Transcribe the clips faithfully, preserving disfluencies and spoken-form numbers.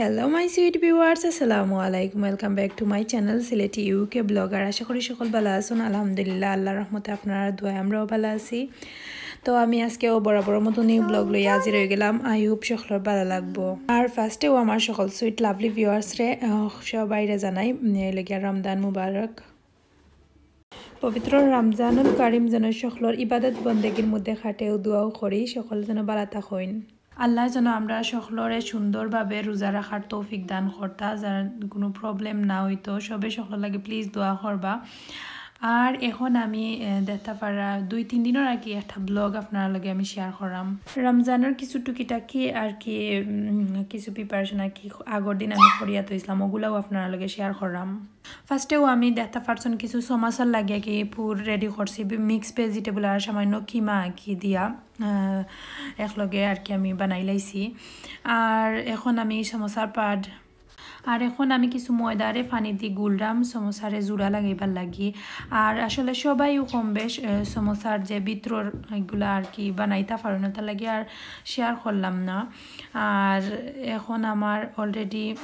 Hello my sweet viewers, আসসালামু আলাইকুম। Welcome back to my channel Sylheti UK blogger. আশা করি সকল ভালা আছইন। আলহামদুলিল্লাহ, আল্লাহর রহমতে আপনারার দোয়ায় আমরাও ভালা আছি। তো আমি আজকেও বরাবর মতনই ব্লগ লইয়া হাজির অইগেলাম। I hope সকলর ভালা লাগবো। আর ফার্স্টেও আমার সকল সুইট লাভলি ভিউয়ার্সরে, আহ, সবাইরে জানাই, উম, এই লগিয়া রমজান মুবারক। পবিত্র রমজানুল কারিম যেন সকলর ইবাদত বন্দেগির মধ্যে কাটে, ও দোয়াও করি সকল যেন ভালা থাকইন। আল্লাহ যেন আমরা সকলরে সুন্দরভাবে রোজা রাখার তৌফিক দান করতা, যার কোনো প্রবলেম না অইতো। সবে সকলর লাগি প্লিজ দোয়া করবা। আর এখন আমি, এ, দেখতা পাররা দুই তিন দিনর আগে একটা ব্লগ আপনারার লগে আমি শেয়ার করলাম। রমজানর কিছু টুকিটাকি আর কি, উম, কিছু প্রিপারেশন আর কি আগর দিন আমি করিয়া থইছলাম, ওগুলাও আপনারার লগে শেয়ার করলাম। ফার্স্টেও আমি দেখতা পারছইন কিছু সমোসার লাগি আর কি পুর রেডি করছি, মিক্স ভেজিটেবল আর সামান্য কিমা আর কি দিয়া, আহ, একলগে আর কি আমি বানাই লাইছি। আর এখন আমি সমোসার পাড, আর এখন আমি কিছু ময়দারে পানি দি গুলরাম সমোসারে জুড়া লাগাইবার লাগি। আর আসলে সবাইও কম বেশ, আহ, সমোসার যে ভিতরর এগুলা আর কি বানাইতা পারইন না, তার লাগি আর শেয়ার করলাম না। আর এখন আমার অলরেডি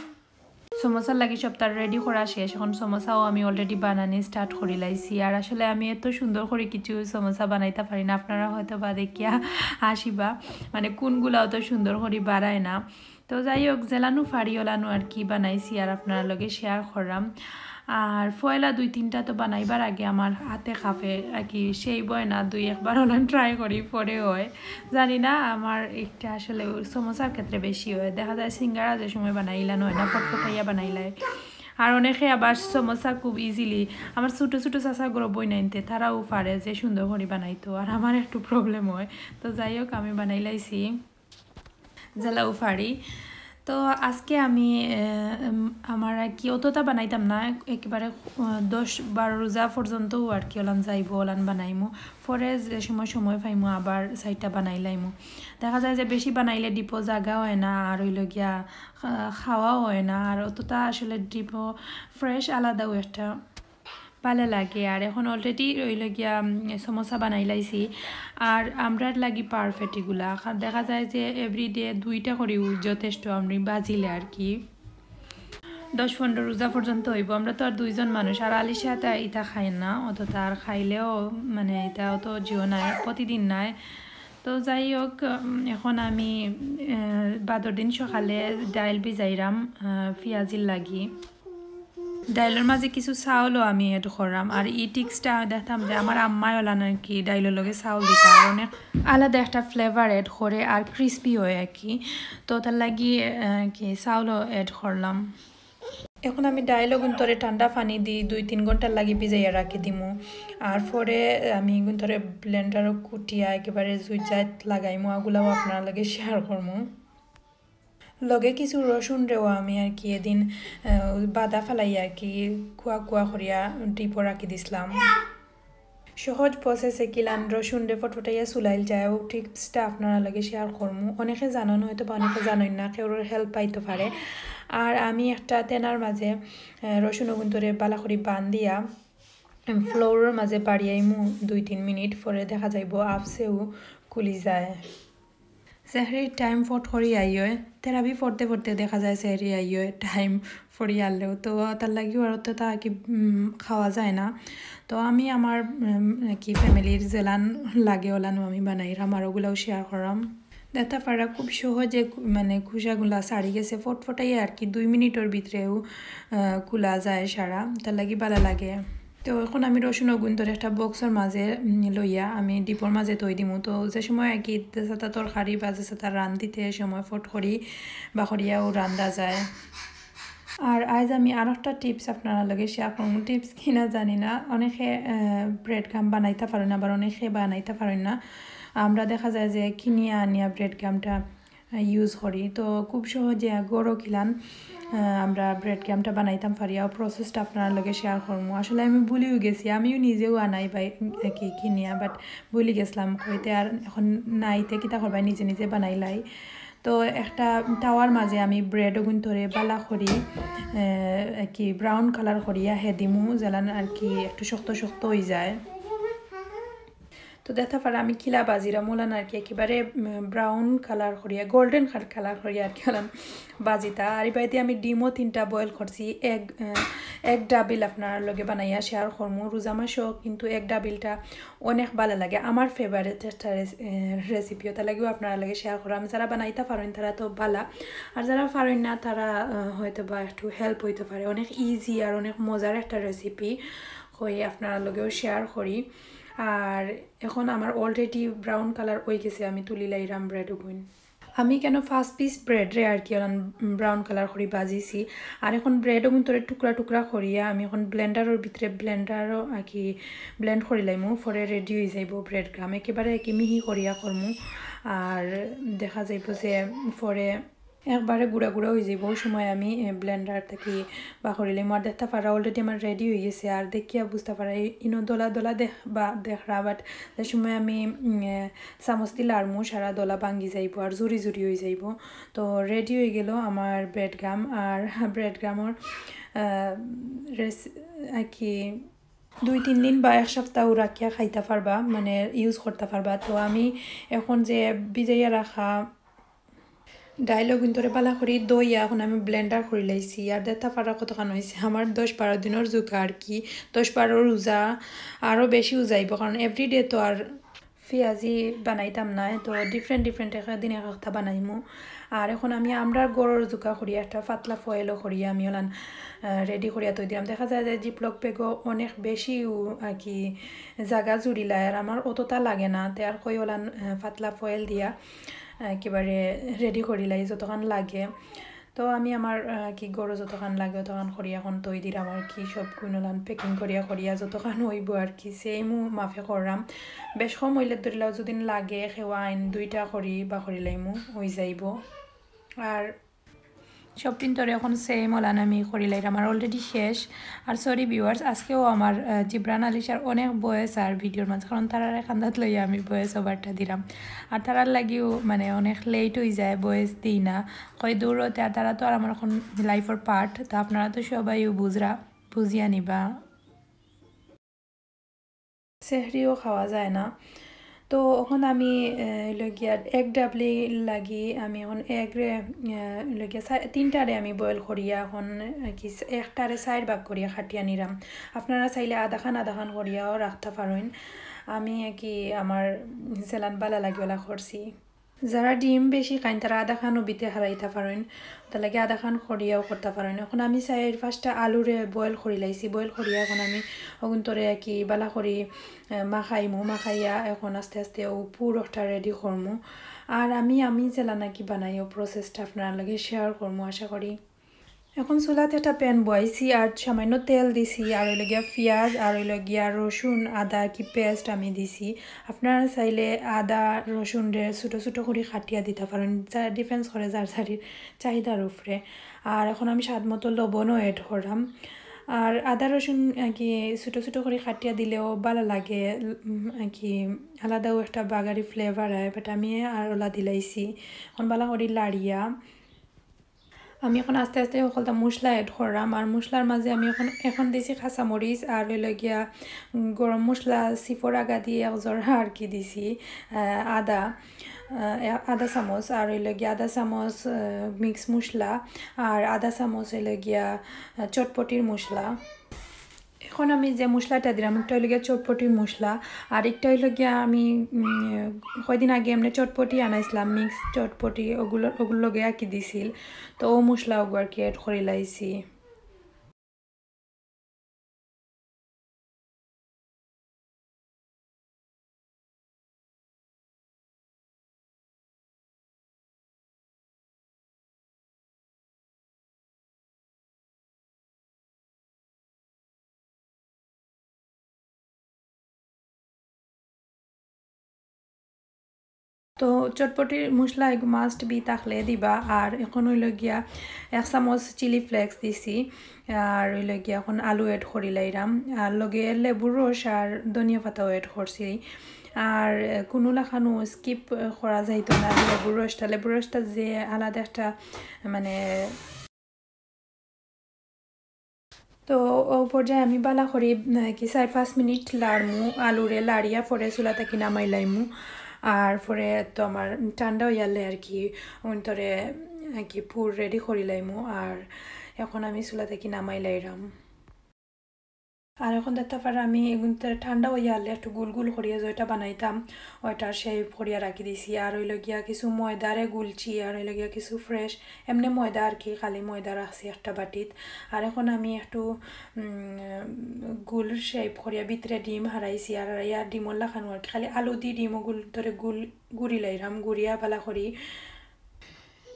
সমোসার লাগি সবতা রেডি করা শেষ। এখন সমোসাও আমি অলরেডি বানানি স্টার্ট করি লাইছি। আর আসলে আমি এত সুন্দর করি কিছু সমোসা বানাইতা পারি না, আপনারা হয়তো বা দেখিয়া হাসিবা, মানে কোনগুলা অত সুন্দর করি বানায় না। তো যাই হোক, যেলানু পারি ওলানু আর কি বানাইছি, আর আপনারার লগে শেয়ার করলাম। আর পয়লা দুই তিনটা তো বানাইবার আগে আমার হাতে কাঁপে আর কি, সেই বয় না, দুই একবার ওলান ট্রাই করি, পরে হয়। জানি না, আমার একটা আসলে সমোসার ক্ষেত্রে বেশি হয়। দেখা যায় সিঙ্গারা যে সময় বানাইলা নয় না, ফটফটাইয়া বানাইলায়। আর অনেকে আবার সমোসা খুব ইজিলি, আমার ছোটো ছোটো চাচা গরো বই নাইনতে, তারাও পারে যে সুন্দর করি বানাইতো, আর আমার একটু প্রবলেম হয়। তো যাই হোক, আমি বানাইলাইছি যেলাও পারি। তো আজকে আমি, আহ, উম, আমার আর কি অতটা বানাইতাম না, একেবারে, আহ, দশ বারো রোজা পর্যন্তও আর কি ওলান যাইবো, ওলান বানাইমু। পরে যে সময় সময় পাইমু আবার চাইরটা বানাই লাইমু। দেখা যায় যে বেশি বানাইলে ডিপো জাগা হয় না, আর অইলো গিয়া, আহ, খাওয়াও হয় না, আর অতটা আসলে ডিপো ফ্রেশ আলাদাও একটা ভালা লাগে। আর এখন অলরেডি অইলো গিয়া, উম, সমোসা বানাই লাইছি। আর আমরার লাগি পারফেক্ট এগুলা। খা-, দেখা যায় যে এভরিডে দুইটা করিও যথেষ্ট আমি বাজিলে আর কি। দশ পনেরো রোজা পর্যন্ত অইবো। আমরা তো আর দুইজন মানুষ, আর আলিশা তা ইতা খায় না, অতটা আর খাইলেও মানে ইতা অত জিও নাই, প্রতিদিন নাই। তো যাই হোক, উম, এখন আমি, আহ, বাদর দিন সকালে ডাইল ভিজাইরাম, আহ, পিয়াজির লাগি। ডাইলর মাঝে কিছু চাউলও আমি অ্যাড করলাম। আর ই টিপসটা দেখতাম যে আমার আম্মায় ওলা নাকি ডাইলর লগে চাউল দিতা, আর অনেক আলাদা একটা ফ্লেভার অ্যাড করে আর ক্রিসপি হয় আর কি। তো তার লাগি, আহ, কি চাউলও অ্যাড করলাম। এখন আমি ডাইল অগুন্তরে ঠান্ডা পানি দি দুই তিন ঘন্টার লাগি ভিজাইয়া রাখি দিমু। আর পরে আমি অগুন্তরে ব্লেন্ডারও কুটিয়া একেবারে জুইজাত লাগাইমু, ওগুলাও আপনারার লগে শেয়ার করমু। লগে কিছু রসুনরেও আমি আর কি এদিন, আহ, বাদা ফালাই আর কি কুয়া কুয়া করিয়া ডিপো রাখি দিছলাম। সহজ প্রসেসে কিলান রসুনরে ফটফটাইয়া চুলাইল যায়, ও টিপসটা আপনারার লগে শেয়ার করমু। অনেকে জানইন হয়তো বা অনেকে জানইন না, কেউর হেল্প পাইতো পারে। আর আমি একটা তেনার মাঝে, আহ, রসুন অগুন্তরে বালা করি বান্দিয়া, উম, ফ্লোরর মাঝে বাড়িয়াইমু দুই তিন মিনিট, পরে দেখা যাইবো আপসেও কুলি যায়। সেহরির টাইম ফট করি আইয়, তেরাবি পড়তে পড়তে দেখা যায় সেহরি আইয়, টাইম ফড়ি আনলেও তো তার লাগি আর তো তা কি, উম, খাওয়া যায় না। তো আমি আমার, উম, কি ফ্যামিলির যেলান লাগে ওলানও আমি বানাইরাম, আর ওগুলাও শেয়ার করাম। দেখতা পাররা খুব সহজে কু-, মানে খোসাগুলা ছাড়ি গেছে, ফটফটাই আর কি দুই মিনিটর ভিতরেও, আহ, খুলা যায় সারা, তার লাগি ভালা লাগে। তো এখন আমি রসুন অগুন্তরে একটা বক্সর মাঝে, উম, লইয়া আমি ডিপোর মাঝে থই দিমু। তো যে সময় আর কি যেসাতা তরকারি বা যেসাতা রান্ধিতে সময় ফট করি বা করিয়াও রান্ধা যায়। আর আইজ আমি আর একটা টিপস আপনারার লগে শেয়ার করমু। টিপস কি না জানি না, অনেকে, আহ, ব্রেড গাম বানাইতা পারইন না, আবার অনেকে বানাইতা পারইন না। আমরা দেখা যায় যে কিনিয়া আনিয়া ব্রেড গামটা ইউজ করি। তো খুব সহজে গরো কিলান, আহ, আমরা ব্রেড গামটা বানাইতাম পারি। আর প্রসেসটা আপনারার লগে শেয়ার করমু। আসলে আমি ভুলিও গেছি, আমিও নিজেও আনাই বাই, কি কিনিয়া, বাট ভুলি গেছিলাম কইতে। আর এখন নাইতে কিতা করবায়, নিজে নিজে বানাইলাই। তো একটা তাওয়ার মাঝে আমি ব্রেড অগুন্তরে বালা করি, আহ, কি ব্রাউন কালার করিয়া হে দিমু, যেলান আর কি একটু শক্ত শক্ত অই যায়। তো দেখতা পাররা আমি কিলা বাজিরাম, অলান আর কি একেবারে, উম, brown colour করিয়া, golden col-, colour করিয়া আর কি অলান বাজিতা। আর ইবায়দি আমি ডিমও তিনটা boil করছি, egg, আহ, egg double আপনারার লগে বানাইয়া share করমু। রোজা মাসো কিন্তু egg doubleটা অনেক ভালা লাগে, আমার favourite একটা রেস-, আহ, recipe, অটার লাগিও আপনারার লগে share করাম। যারা বানাইতা পারইন তারা তো ভালা, আর যারা পারইন না তারা, আহ, হয়তো বা একটু help অইতো পারে। অনেক easy আর অনেক মজার একটা recipe, কই আপনারার লগেও share করি। আর এখন আমার already brown colour অইগেছে, আমি তুলি লাইরাম bread অগুইন। আমি কেন পাঁচ piece bread রে আর কি অলান brown colour করি বাজিছি। আর এখন bread অগুইন তোরে টুকরা টুকরা করিয়া আমি এখন blenderর ভিতরে blenderও আর কি blend করি লাইমু, পরে ready অই যাইবো bread গাম। একেবারে আর কি মিহি করিয়া করমু। আর দেখা যাইবো যে পরে একবারে গুড়া গুড়া অই যাইবো, ওই সময় আমি, এ, blender থাকি বার করি লাইমু। আর দেখতা পাররা already আমার ready অই গেছে। আর দেখিয়া বুঝতা পাররা, এই ইনো দলা দলা দেখ-, বা দেখরা, but যে সময় আমি, উম, এ, চামচ দি লাড়মু, সারা দলা ভাঙ্গি যাইবো আর জুড়ি জুড়ি অই যাইবো। তো ready অই গেল আমার bread গাম। আর bread গামর, আহ, রেস-, আর কি দুই তিন দিন বা এক সপ্তাহ রাখিয়া খাইতা পারবা, মানে use করতা পারবা। তো আমি এখন যে ভিজাইয়া রাখা ডাইল অগুইন তোরে ভালা করি ধইয়া এখন আমি blender করি লাইছি। আর দেখতা পাররা কতখান অইছে, আমার দশ বারো দিনর জুকা আর কি, দশ বারো রোজা, আরও বেশি উজাইবো, কারণ everyday তো আর পিয়াজি বানাইতাম না, তো different different এক এক দিন এক একটা বানাইমু। আর এখন আমি আমরার ঘরর জুকা করি একটা পাতলা foilও করি আমি অলান, আহ, ready করিয়া থই দিলাম। দেখা যায় যে Ziploc bagও অনেক বেশি উ-, আর কি জাগা জুড়িলায়, আর আমার অতটা লাগে না, তে আর কই অলান, আহ, পাতলা foil দিয়া একেবারে ready করি লাই যতখান লাগে। তো আমি আমার, আহ, কি ঘরো যতখান লাগে অতখান করি এখন থই দিরাম আর কি, সবগুইন অলান packing করিয়া করিয়া যতখান অইবো আর কি, same মাফে কররাম। বেশ কম অইলে ধরিলাও যদি লাগে কেউ আইন দুইটা করি বার করি লাইমু, অই যাইবো। আর সব দিন তোরে এখন same অলান আমি করি লাইরাম। আর already শেষ। আর sorry viewers, আজকেও আমার, আহ, জিবরান আলিশার অনেক voice আর videoর মাঝে, কারণ তারারে কান্দাত লইয়া আমি voice overটা দিরাম। আর তারার লাগিও মানে অনেক late অই যায়, voice দিই না। কই দূর অতে, আর তারা তো আর আমার এখন lifeর part, তো আপনারা তো সবাইও বুঝরা, বুঝিয়া নিবা। সেহরিও খাওয়া যায় না। তো এখন আমি, আহ, অইলো গিয়া egg doubleর লাগি আমি এখন egg রে, আহ, অইলো গিয়া চা-, তিনটারে আমি boil করিয়া এখন, আহ, কি স-, একটারে চাইর ভাগ করিয়া কাটিয়া নিরাম। আপনারা চাইলে আধাখান আধাখান করিয়াও রাখতা পারইন। আমি আর কি আমার যেলান ভালা লাগে অলা করছি। যারা ডিম বেশি খাইন, তারা আধাখানও ভিতরে হালাইতা পারইন, অটার লাগি আধাখান করিয়াও করতা পারইন। এখন আমি চাইর পাঁচটা আলুরে boil করি লাইছি, boil করিয়া এখন আমি অগুইন তোরে আর কি ভালা করি, আহ, মাখাইমু, মাখাইয়া এখন আস্তে আস্তে অউ পুর একটা ready করমু। আর আমি, আমি যেলা নাকি বানাই, অউ processটা আপনারার লগে share করমু আশা করি। এখন চুলাত একটা pan বওয়াইছি আর সামান্য তেল দিছি, আর অইলো গিয়া পিয়াজ, আর অইলো গিয়া রসুন আদা কি paste আমি দিছি। আপনারা চাইলে আদা রসুনরে ছোট ছোট করি কাটিয়া দিতা পারইন, যা depends করে যার যার চাহিদার উপরে। আর এখন আমি স্বাদ মতো লবণও add করলাম। আর আদা রসুন, আহ, কি ছোট ছোট করি কাটিয়া দিলেও ভালা লাগে, উম, আহ, কি আলাদাও একটা বাগারি flavour আয়, but আমি আর অলা দিলাইছি। এখন ভালা করি লাড়িয়া আমি এখন আস্তে আস্তে হকলতা মশলা add করলাম। আর মশলার মাঝে আমি এখন, এখন দিছি কাঁচামরিচ, আর অইলো গিয়া, উম, গরম মশলা, সিফর আগা দিয়ে এক জরা আর কি দিছি, আহ, আদা, আহ, আধা চামচ, আর অইলো গিয়া আধা চামচ, আহ, mix মশলা, আর আধা চামচ অইলো গিয়া, আহ, চটপটির মশলা। এখন আমি যে মশলাটা দিলাম, একটা অইলো গিয়া চটপটির মশলা, আর একটা অইলো গিয়া আমি, উম, কয়দিন আগে এমনি চটপটি আনাইছিলাম, mix চটপটি, ওগুলো, ওগুলোর লগে আর কি দিছিল, তো ও মশলা ওগু আর কি add করি লাইছি। তো চটপটির মশলা এগু must be থাকলে দিবা। আর এখন অইলো গিয়া এক চামচ chilli flakes দিছি, আর অইলো গিয়া এখন আলু add করি লাইরাম, আর লগে লেবুর রস আর ধনিয়া পাতাও add করছি। আর, আহ, কুনু লাখানও skip করা যাইতো না লেবুর রসটা। লেবুর রসটা যে আলাদা একটা, মানে, তো অউ পর্যায়ে আমি বালা করি, উম, কি চাইর পাঁচ মিনিট লাড়মু, আলুরে লাড়িয়া পরে চুলা থাকি নামাই লাইমু। আর পরে তো আমার ঠান্ডা অইয়ালে আর কি অন্তরে, উম, কি পুর ready করি লাইমু। আর এখন আমি চুলা থাকি নামাই লাইরাম। আর এখন দেখতা পাররা আমি এগুনতে ঠান্ডা অইয়ালে একটু গুল গুল করিয়া যেটা বানাইতাম, ওইটার shape করিয়া রাখি দিছি। আর অইলো গিয়া কিছু ময়দারে গুলছি, আর অইলো গিয়া কিছু fresh এমনে ময়দা আর কি, খালি ময়দা রাখছি একটা বাটিত। আর এখন আমি একটু, উম, গুল shape করিয়া ভিতরে ডিম হারাইছি, আর হারাইয়া ডিমর লাখানো আর কি, খালি আলু দি ডিমও গুল ধরে গুল গুড়ি লাইরাম, গুড়িয়া বালা করি।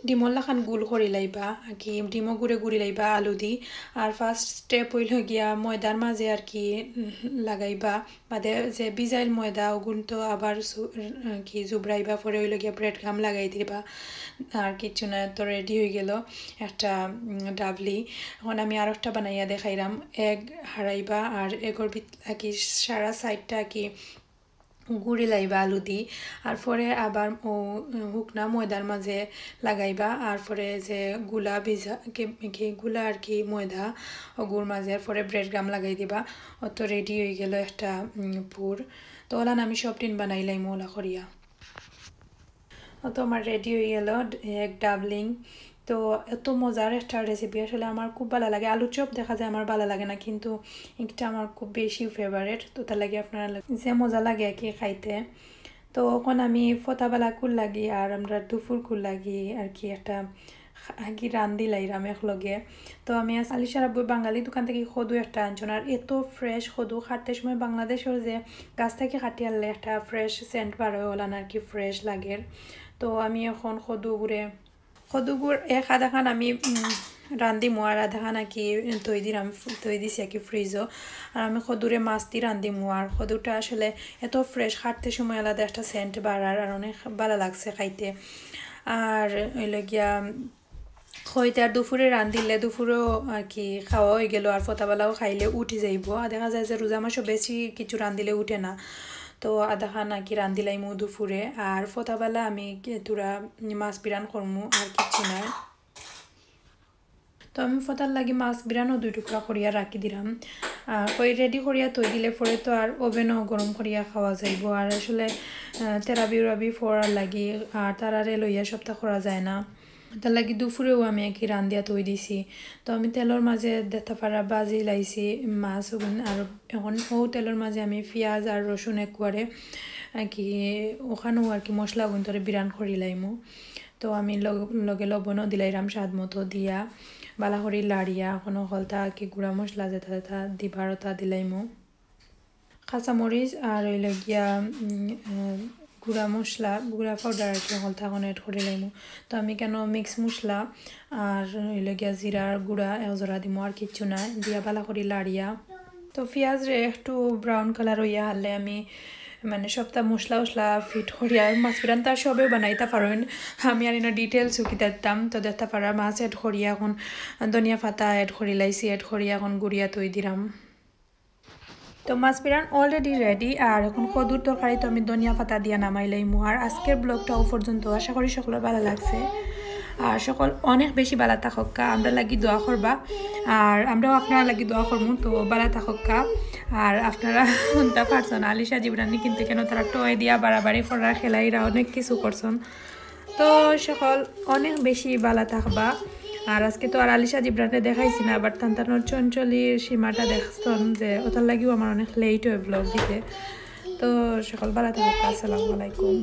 ডিমর লাখান গুল করি লাইবা, আর কি ডিমও গুড়ে গুড়ি লাইবা আলু দি। আর first step অইলো গিয়া ময়দার মাঝে আর কি, উম, লাগাইবা, বাদে যে ভিজাইল ময়দা ওগুন তো আবার সু-, উম, কি জুবরাইবা, পরে অইলো গিয়া bread crumb লাগাই দিবা। আর কিচ্ছু না, তো ready অই গেলো একটা, উম, ডাবলি। এখন আমি আর একটা বানাইয়া দেখাইরাম। Egg হারাইবা আর এগর ভিত আর কি সারা sideটা কি গুড়ি লাইবা আলু দি। আর পরে আবার ও, উম, হুকনা ময়দার মাঝে লাগাইবা। আর পরে যে গুলা ভিজা, কি, কি গুলা আর কি ময়দা ওগুর মাঝে, আর পরে bread crumb লাগাই দিবা। অত ready অই গেলো একটা, উম, পুর। তো ওলান আমি সব দিন বানাই লাইমু ওলা করিয়া। অত আমার ready অই গেলো egg ডাবলিং। তো এত মজার একটা recipe, আসলে আমার খুব বালা লাগে। আলু চপ দেখা যায় আমার বালা লাগে না, কিন্তু এটা আমার খুব বেশি favourite। তো তার লাগি আপনারা লাগ-, যে মজা লাগে আর কি খাইতে। তো এখন আমি ফতাবালা কুল লাগি আর আমরা দুপুর কুল লাগি আর কি একটা খা-, আর কি রান্ধি লাইরাম এক লগে। তো আমি আজ আলিশার আব্বু বাঙালি দোকান থাকি কদু একটা আনছইন, আর এত fresh কদু, কাটতে সময় বাংলাদেশর যে গাছ থাকি কাটি আনলে একটা fresh scent বার অয়, ওলান আর কি fresh লাগের। তো আমি এখন কদু গুড়ে কদুগুর এক আধাখান আমি, উম, রান্ধিমু আর আধাখান আর কি থই দিলাম, থই দিছি আর কি fridgeও। আর আমি কদুরে মাছ দি রান্ধিমু। আর কদুটা আসলে এত fresh, কাটতে সময় আলাদা একটা scent বাড়ার, আর অনেক বালা লাগছে খাইতে। আর অইলো গিয়া কইতে আর দুপুরে রান্ধিলে দুপুরেও আর কি খাওয়া অই গেলো, আর ফতাবালাও খাইলে উঠি যাইবো। আর দেখা যায় যে রোজা মাসও বেশি কিছু রান্ধিলে উঠে না, তো আধাখান আর কি রান্ধিলাইমু দুপুরে। আর ফতাবালা আমি কি থুড়া মাছ বিরান করমু, আর কিচ্ছু নাই। তো আমি ফতার লাগি মাছ বিরানও দুই টুকরা করিয়া রাখি দিলাম। আর কই ready করিয়া থই দিলে পরে তো আর ovenও গরম করিয়া খাওয়া যাইবো। আর আসলে, আহ, তেরাবি উরাবি পড়ার লাগি আর তারারে লইয়া সপ্তাহ করা যায় না। তার লাগি দুপুরেও আমি আর কি রান্ধিয়া থই দিছি। তো আমি তেলর মাঝে দেখতা পাররা ভাজি লাইছি মাছ ওগুন, আর এখন ও তেলর মাঝে আমি পিয়াজ আর রসুন একুয়ারে আর কি ওখানেও আর কি মশলা ওগুন ধরে বিরান করি লাইমু। তো আমি লগ-, লগে লবণও দিলাইরাম স্বাদ মতো দিয়া, বালা করি লাড়িয়া, এখন হকলতা আর কি গুঁড়া মশলা যেটা যেটা দিবার ওটা দিলাইমু। কাঁচামরিচ আর অইলো গিয়া, উম, আহ, গুঁড়া মশলা, গুঁড়া powder আর কি, হকলতা এখন add করি লাইমু। তো আমি কেন mix মশলা আর অইলো গিয়া জিরার গুঁড়া এক জোড়া দিমু, আর কিচ্ছু না, দিয়া বালা করি লাড়িয়া। তো পিয়াজরে একটু brown colour অইয়া হারলে আমি মানে সবটা মশলা উশলা fit করিয়া, মাছ বিরান তো আর সবেও বানাইতা পারইন, আমি আর ইনো details উকি দিতাম। তো দেখতা পাররা মাছ add করিয়া এখন ধনিয়া পাতা add করি লাইছি, add করিয়া এখন গুড়িয়া থই দিলাম। তো মাছ বিরান already ready। আর এখন কদুর তরকারি তো আমি ধনিয়া পাতা দিয়া নামাই লাইমু। আর আজকের vlogটা ও পর্যন্ত, আশা করি সকলের বালা লাগছে। আর সকল অনেক বেশি বালা থাকউক্কা, আমরার লাগি দোয়া করবা, আর আমরাও আপনারার লাগি দোয়া করমু। তো বালা থাকউক্কা। আর আপনারা হুনতা পারছইন, আলিশা জিবরানি কিন্তু কেন তারা toy দিয়া বাড়াবাড়ি করা, খেলাইরা অনেক কিছু করছইন। তো সকল অনেক বেশি বালা থাকবা। আর আজকে তো আর আলিশা জিবরানরে দেখাইছি না, but তান তানোর চঞ্চলির সীমাটা দেখছইন যে ওটার লাগিও আমার অনেক late হয় vlog দিতে। তো সকল বালা থাকবা, আসসালামু আলাইকুম।